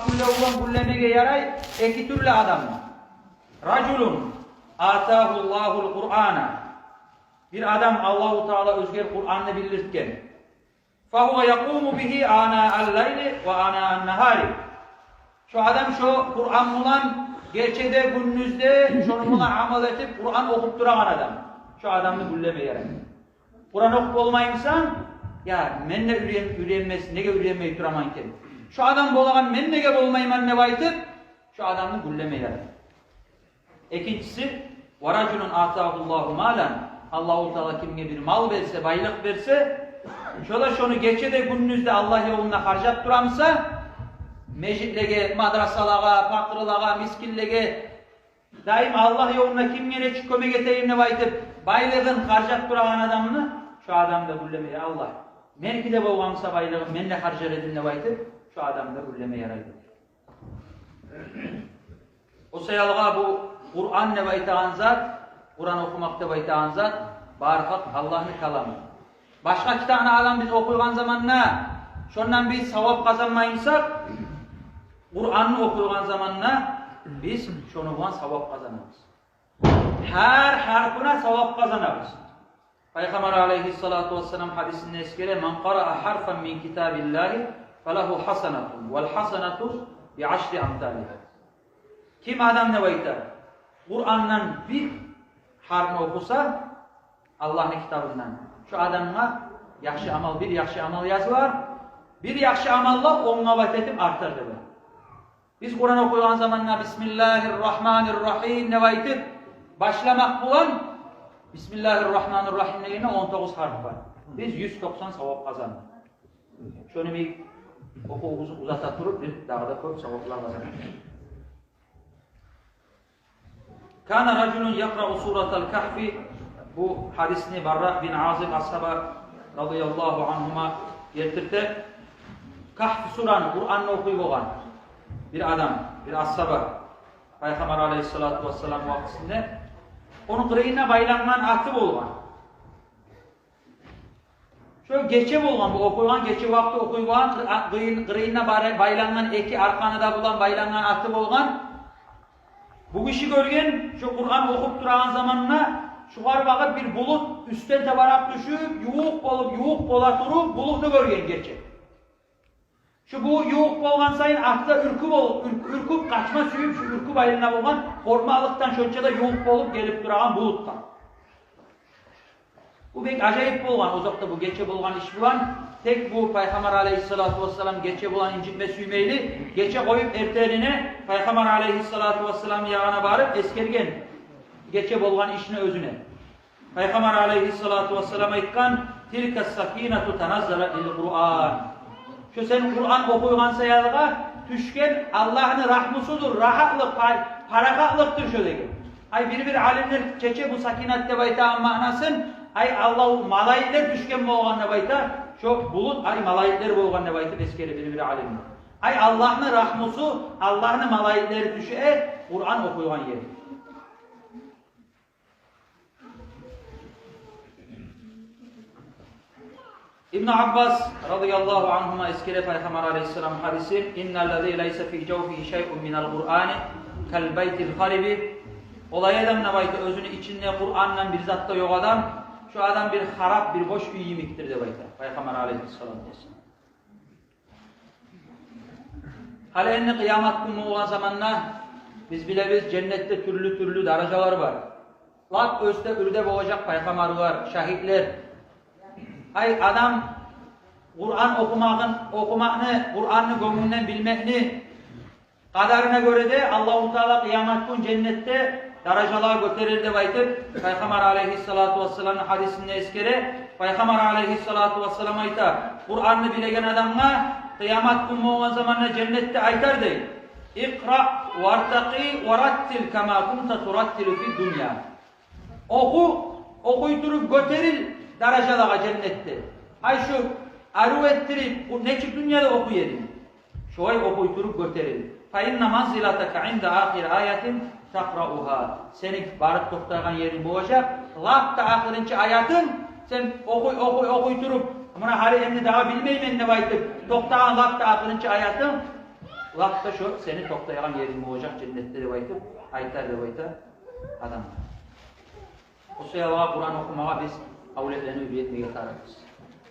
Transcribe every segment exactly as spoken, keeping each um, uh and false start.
Гюллев булан гюллемеге ярай эки тюрлю адамны. Ражулун атагьуллагьул Къуръана. Бир адам Аллагьу Таала оьзге Къуръанны билдиртген. Фагьува якъуму бигьи анаал лайли ва анаан нагьари. Шо адам шо Къуръан булан гечеде, гюндюзде шону булан амал этип, Къуръан охуп турагъан адам. Шо адамны гюллеме ярай. Къуръан охуп болмаймысан? Я, мен де уьйрен-, уьйренмес, неге уьйренмей тураман экен? Шо адам болагъан, мен неге болмайман деп айтып, шо адамны гюллеме ярай. Экинчиси, ва ражулун атагьуллагьу малан, Аллагьу Таала кимге бир мал берсе, байлыкъ берсе, шо да шону гечеде, гюндюзде Аллагь ёлунда харжлап турамыса, межитлеге, мадрасалагъа, пакъырлагъа, мискинлеге, даим Аллагь ёлунда кимге нечик кёмек этейим деп айтып, байлыгъын харжлап турагъан адамны, шо адам да гюллеме: «Я Аллагь, меники де болгъан буса байлыгъым, мен де харжлар эдим», – деп айтып, шо адам да гюллеме ярайды. О саялгъа бу Къуръан деп айтагъан зат, Къуръан охумакъ деп айтагъан зат, бары гьакъ Аллагьны каламы. Башгъа китапны адам биз охуйгъан заманда, шондан биз савап къазанмаймысакъ, Къуръанны охуйгъан заманда биз шону булан савап къазанабыз. Гьар гьарпына савап къазанабыз. Пайхаммар алайгьиссалату вассалам гьадисинде эсгере: «Ман къараа гьарфан мин китабиллагьи фалагьу гьасанатун, вал гьасанату би ашри амсалигьа». Ким адам деп айта, Къуръандан бир гьарпны охуса, Аллагьны китабындан, шо адамгъа яхшы амал, бир яхшы амал язылар, бир яхшы амал да он къабат этип артар деп. Биз Къуръан охуйгъан заманда «Бисмиллагьир рагьманир рагьим» деп айтып башламакъ булан, «Бисмиллагьир рагьманир рагьим» дегенде он тогъуз гьарп бар. Биз юз токъсан савап къазандыкъ. Шону бир охувубузну узата туруп, биз дагъы да кёп саваплар къазанабыз. Кана ражулун якърау суратал Кагьфи. Бу гьадисни Барра бин Азиб асгьаба радияллагьу ангьума гелтирте. Кагьф сураны, Къуръанны охуй болгъан бир адам, бир асгьаба, Пайхаммар алайгьиссалату вассалам вакътисинде. Ону къырыйына байлангъан аты болгъан. Шо гече болгъан, бу охуйгъан, гече вакъти охуй болгъан, къыр-, а, къырыйын-, къырыйына бары-, байлангъан эки аркъаны да булан байлангъан аты болгъан. Бу гиши гёрген, шо Къуръан охуп турагъан заманда шогъар багъып бир булут уьстден табаракъ тюшюп, ювукъ болуп, ювукъ бола туруп, булутну гёрген гече. Шу булут ювукъ болгъан сайын аты да уьркюп ол-, уьрк-, уьркюп, къачма сююп, шу уьркюп айлана болгъан, къоркъмакълыкъдан шонча да ювукъ болуп гелип турагъан булутдан. Бу бек ажайып болгъан, озокъда, бу гече болгъан иш булан. Тек бу Пайхаммар алайгьиссалату вассалам гече булан инжитме сюймейли, гече къоюп, эртенине Пайхаммар алайгьиссалату вассалам ягъына барып эсгерген гече болгъан ишни оьзюне. Пайхаммар алайгьиссалату вассалам айтгъан: «Тилка сакинату таназзалат лил Къуръан». Шо сен Къуръан охуйгъан саялгъа тюшген Аллагьны рагьмусудур, рагьатлыкъ, пар-, парахатлыкъдыр шо деген. Ай, бир-бир алимлер чече бу сакинат деп айтагъан маънасын, ай, Аллагь, малайиклер тюшген болгъан деп айта, шо булут, ай, малайиклер болгъан деп айтып эсгере бир-бир алимлер. Ай, Аллагьны рагьмусу, Аллагьны малайиклери тюше Къуръан охуйгъан ерге. Ибну Аббас радияллагьу ангьума эсгере Пайхаммар алайгьиссалам гьадисин: «Инналлази лайса фи жавфигьи шайъун минал Къуръани кал байтил хариби». Олай адам деп айта, оьзюню ичинде Къуръандан бир зат да ёкъ адам, шо адам бир харап, бир бош уьй йимикдир деп айта Пайхаммар алайгьиссалату вассалам. Гьали энни къыямат гюн болгъан заманда, биз билебиз, женнетде тюрлю-тюрлю даражалар бар. Лап оьсте уьрде болажакъ пайхаммарлар, шагьитлер. Ай, адам Къуръан охумагъын, охумакъны, Къуръанны гёнгюнден билмекни къадарына гёре де Аллагьу Таала къыямат гюн женнетде даражалагъа гётерер деп айтып, Пайхаммар алайгьиссалату вассаламны гьадисинде эсгере. Пайхаммар алайгьиссалату вассалам айта: «Къуръанны билеген адамгъа къыямат гюн болгъан заманда женнетде айтар, – дей, – икъра вартакъи вараттил кама кунта тураттилу фид дунья». Оху, охуй туруп гётерил даражалагъа женнетде. Ай, шу арив этдирип, бу нечик дюньяда охуй эдинг, шолай охуй туруп гётерил. Фа инна манзилатака инда ахири аятин такъраугьа. Сени барып токътайгъан еринг болажакъ лап да ахырынчы аятынг. Сен охуй, охуй, охуй туруп, муна гьали энни дагъы билмеймен деп айтып токътагъан лап да ахырынчы аятынг, Лап да шо сени токътайгъан еринг болажакъ женнетде деп айтып, айтар деп айта адамгъа. О саялы Къуран охумагъа биз авлетлени уьйретмеге тарыкъбыз.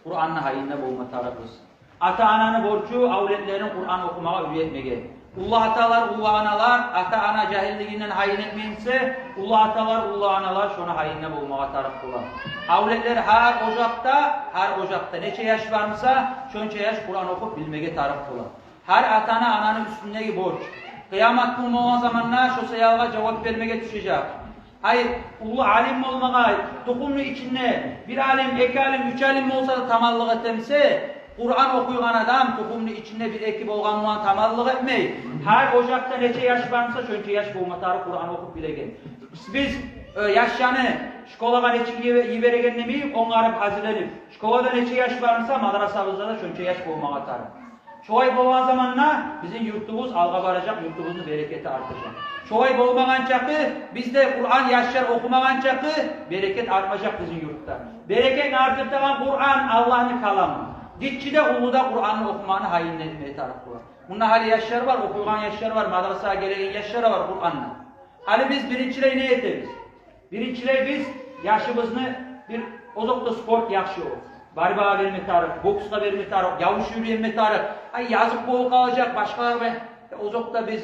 Къуранны гьайында болма тарыкъбыз. Ата-ананы борчу авлетлерин Къуран охумагъа уьйретмеге. Уллу аталар, уллу аналар, ата-ана жагьиллигинден гьайын этмеймсе, уллу аталар, уллу аналар шону гьайында болмагъа тарыкъ бола. Авлетлер гьар ожакъда, гьар ожакъда нече яш бармыса, шонча яш Къуран охуп билмеге тарыкъ бола. Гьар ата-ана, ананы уьстюндеги борч. Къыямат гюн болгъан заманда шо саялгъа жавап бермеге тюшежек. Ай, уллу алим болмагъа, тухумну ичинде бир алим, эки алим, уьч алим болса да таманлыкъ этемсе, Къуран охуйгъан адам тухумну ичинде бир-эки болгъан булан таманлыкъ этмей. Гьар ожакъда нече яш бармыса, шонча яш болма тарыкъ Къуран охуп билеген. Биз, э, яшланы школагъа нечик йибе-, йибереген демейик, онгарып, гьазирленип. Школада нече яш бармыса, мадрасабызда да шонча яш болмагъа тарыкъ. Шолай болгъан заманда бизин юртубуз алгъа баражакъ, юртубузну берекети артажакъ. Шолай болмагъан чакъы, бизде Къуран яшлар охумагъан чакъы, берекет артмажакъ бизин юртда. Берекетни артдырагъан Къуран, Аллагьны каламы. Гиччи де, уллу да Къуранны охумагъаны гьайын этмеге тарыкъ бола. Мунда гьали яшлар бар, охуйгъан яшлар бар, мадрасагъа гелеген яшлар бар Къуранны. Гьали биз биринчилей не этебиз? Биринчилей биз яшыбызны бир, озокъда, спорт яхшы о. Борьбагъа берме тарыкъ, боксгъа берме тарыкъ, ябуш юрюме тарыкъ. Ай, языкъ болуп къалажакъ башгъалар булан. Озокъда, биз,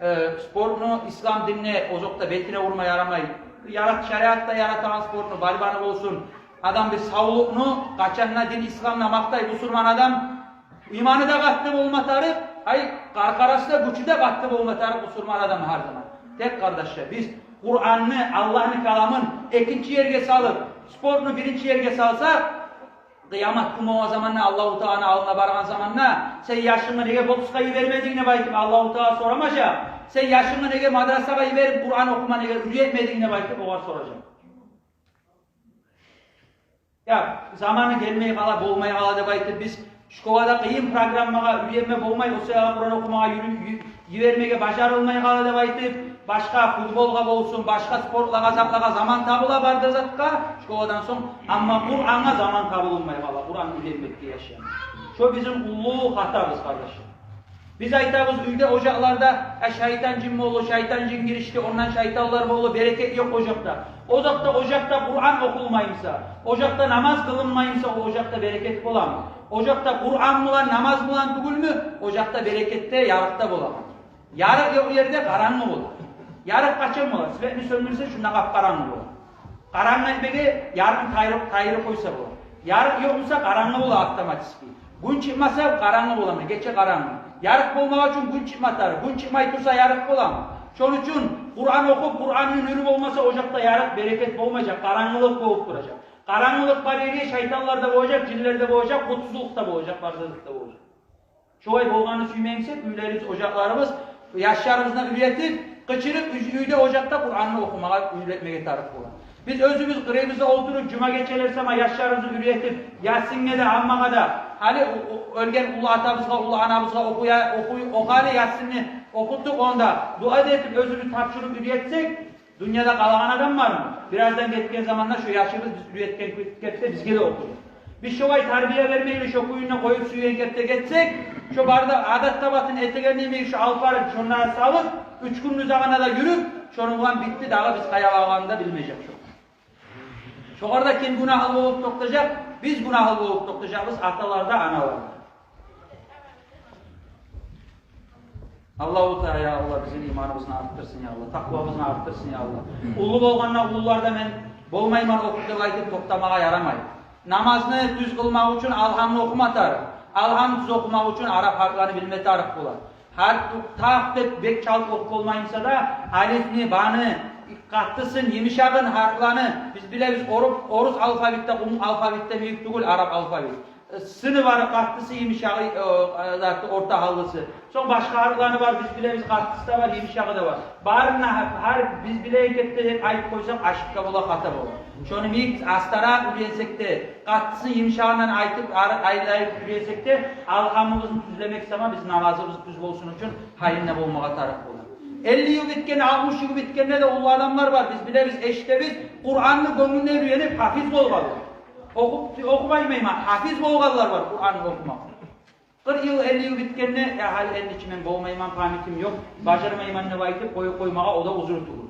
э, спортну ислам динде, озокъда, бетине урма ярамай. Ярат-, шариатда яратагъан спортну, борьбаны болсун. Адам бир савлукъну, къачан да дин исламда макътай бусурман адам, иманы да къатты болма тарыкъ, ай, къаркъарасы да, гючю де къатты болма тарыкъ бусурман адам гьар заман. Тек, къардашлар, биз Къуранны, Аллагьны каламын экинчи ерге салып, спортну биринчи ерге салсакъ, къыямат гюн болгъан заманда, Аллагьу Тааланы алдына баргъан заманда, сен яшынгны неге боксгъа йибермединг деп айтып Аллагьу Таала сорамажакъ. Сен яшынгны неге мадрасагъа йиберип, Къуран охума неге уьйретмединг деп айтып огъар соражакъ. Я, заманы гелмей къала, болмай къала деп айтып, биз школада къыйын программагъа уьйренме болмай, о саялы Къуран охумагъа юрю-, ю-, йибермеге бажарылмай къала деп айтып, башгъа, футболгъа болсун, башгъа спортлагъа, затлагъа заман табыла, бар да затгъа, школадан сонг, амма Къурангъа заман табылмай къала, Къуран уьйренмекге яшгъа. Шо бизин уллу хатабыз, къардашлар. Биз айтабыз, уьйде, ожакъларда, э, шайтан-жин болду, шайтан-жин гиришди, ондан шайтанлар болду, берекет ёкъ ожакъда. Озокъда, ожакъда Къуран охулмаймыса, ожакъда намаз къылынмаймыса, о ожакъда берекет боламы? Ожакъда Къуран булан, намаз булан тюгюлмю, ожакъда берекет де, ярыкъ да боламы? Ярыкъ ёкъ ерде къарангы бола. Ярыкъ къачан бола? Светни сёндюрсе, шунда къап-къарангы бола. Къарангы этмеге ярыкъны тайдырып, тайдырып къойса бола. Ярыкъ ёкъ буса, къарангы бола автоматически. Гюн чыкъмаса, къарангы бола, гече къарангы. Ярыкъ болмакъ учун гюн чыкъма тарыкъ. Гюн чыкъмай турса, ярыкъ боламы? Шону учун Къуран охуп, Къуранны нюрю болмаса, ожакъда ярыкъ, берекет болмажакъ, къарангылыкъ болуп туражакъ. Къарангылыкъ бар ерге шайтанлар да болажакъ, жинлер де болажакъ, къутсузлукъ да болажакъ, барзазлыкъ да болажакъ. Шолай болгъанны сюймеймисек, уьйлерибиз, ожакъларыбыз, яшларыбызны уьйретип, къычырып, уьй-, уьйде, ожакъда Къуранны охумагъа уьйретмеге тарыкъ бола. Биз оьзюбюз къырыйыбызда олтуруп, жума гечелер сама яшларыбызны уьйретип, Ясинге де, Аммагъа да, гьали о-, о-, оьлген уллу атабызгъа, уллу анабызгъа охуя-, охуй-, охуй гьали Ясинни, охутуп, онда дуа да этип, оьзюбюз тапшурып уьйретсек, дюньяда къалагъан адам бармы? Бираздан гетген заманда шо яшыбыз биз уьйретген кепде бизге де охуй. Биз шолай тарбия бермейли, шо кюйюнде къоюп, сюйген кепде гетсек, шо бары да адат-табатын этеген йимик, шо алып барып, шонда салып, уьч гюнню заманда да юрюп, шону булан битди, дагъы биз къайда къалгъанын да билмежек шо. Шогъар да ким гюнагьлы болуп токътажакъ? Биз гюнагьлы болуп токътажакъбыз, аталар да, аналар да. Аллагьу Таала, я Аллагь, бизин иманыбызны артдырсын, я Аллагь, такъвабызны артдырсын, я Аллагь. Уллу болгъанда, уллулар да, мен болмайман охуп деп айтып токътамагъа ярамай. Намазны тюз къылмакъ учун алгьамны охума тарыкъ. Алгьам тюз охумакъ учун арап гьарпланы билме тарыкъ бола. Гьар ту-, такъ деп бек чалт охуп болмаймыса да, алифни, баны, къаттысын, йымышагъын, гьарпланы, биз билебиз, ору-, орус алфавит де къумукъ алфавитден бийик тюгюл арап алфавит. Сыны бары, къаттысы, йымышагъы, э, заты, орта гьаллысы. Сонг башгъа гьарпланы бар, биз билебиз, къаттысы да бар, йымышагъы да бар. Барын да гьар, гьар биз билеген кепде деп айтып къойсакъ, ошибка бола, хата бола. Шону йимик астаракъ уьйренсек де, къаттысын, йымышагъындан айтып, ар-, айрылайып уьйренсек де, алгьамыбызны тюзлемек сама биз намазыбыз тюз болсун учун гьайында болмагъа тарыкъ бола. Элли йыл битгенде, алтмыш йыл битгенде де уллу адамлар бар, биз билебиз, эшитебиз, Къуранны гёнгюнден уьйренип, гьафиз болгъанлар. Охуп, охумайман, гьафиз болгъанлар бар Къуранны охумакъ. Къыркъ йыл, элли йыл битгенде, я гьали энни чи мен болмайман, памятим ёкъ, бажармайман деп айтып къоюп къоймагъа о да узур тюгюл.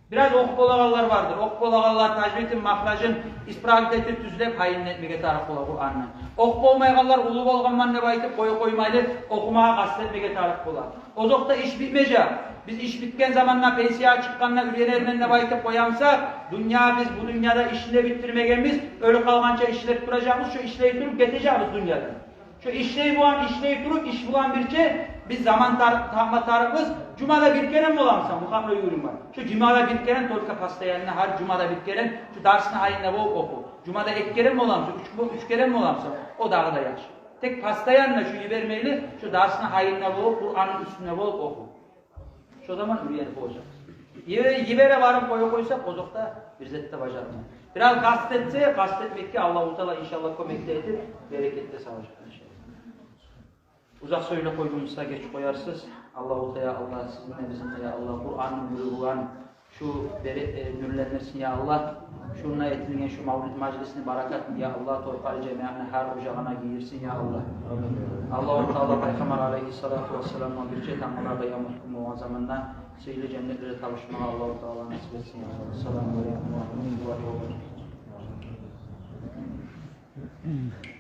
Бираз охуп болагъанлар бардыр. Охуп болагъанлар тажвидин, махражын исправить этип, тюзлеп, гьайын этмеге тарыкъ бола Къуранны. Охуп болмайгъанлар, уллу болгъанман деп айтып къоюп къоймайлы, охумагъа къаст этмеге тарыкъ бола. Озокъда, иш битмежек. Биз иш битген заманда, пенсиягъа чыкъгъанда уьйренермен деп айтып къоямсакъ, дюнья, биз бу дюньяда ишни де битдирмегенбиз, оьлюп къалгъанча ишлеп туражакъбыз, шо ишлей туруп гетежекбиз дюньядан. Шо ишлей булан, ишлей туруп, иш булан бирче биз заман тар-, тапма тарыкъбыз. Жумада бир керен боламысан, бу хакъда уьйрен бар. Шо жумада бир керен, только постоянно, гьар жумада бир керен, шо дарсны гьайында болуп оху. Жумада эки керен боламысан, уьч, уьч керен боламысан, о дагъы да яхшы. Тек постоянно шо йибермейли, шо дарсны гьайында болуп, Къуранны уьстюнде болуп оху. Шо заман уьйренип болажакъ. Йибере, йибере барып къоя къойса, озокъда, бир зат да бажармай. Бираз къаст этсе, къаст этмекге Аллагьу Таала, иншаллагь, кёмек де этип, берекет де салажакъ, иншаллагь. Узакъ сёйлеп къойдум буса, геч къоярсыз. Аллагьу Таала, я Аллагь, сизин де, бизин де, я Аллагь, Къуранны нюрю булан шу бере-, э, нюрлендирсин, я Аллагь. Шунда этилген шу мавлид мажлисни баракатын, я Аллагь, Торкъали жамиятны гьар ожагъына гийирсин, я Аллагь. Аллагьу Таала Пайхаммар алайгьиссалату вассаламгъа бирче тангала къыямат гюн болгъан заманда сыйлы женнетлерде табушмагъа Аллагьу Таала насип этсин, я Аллагь. Ассаламу алайкум ва рагьматуллагьи ва баракатугь.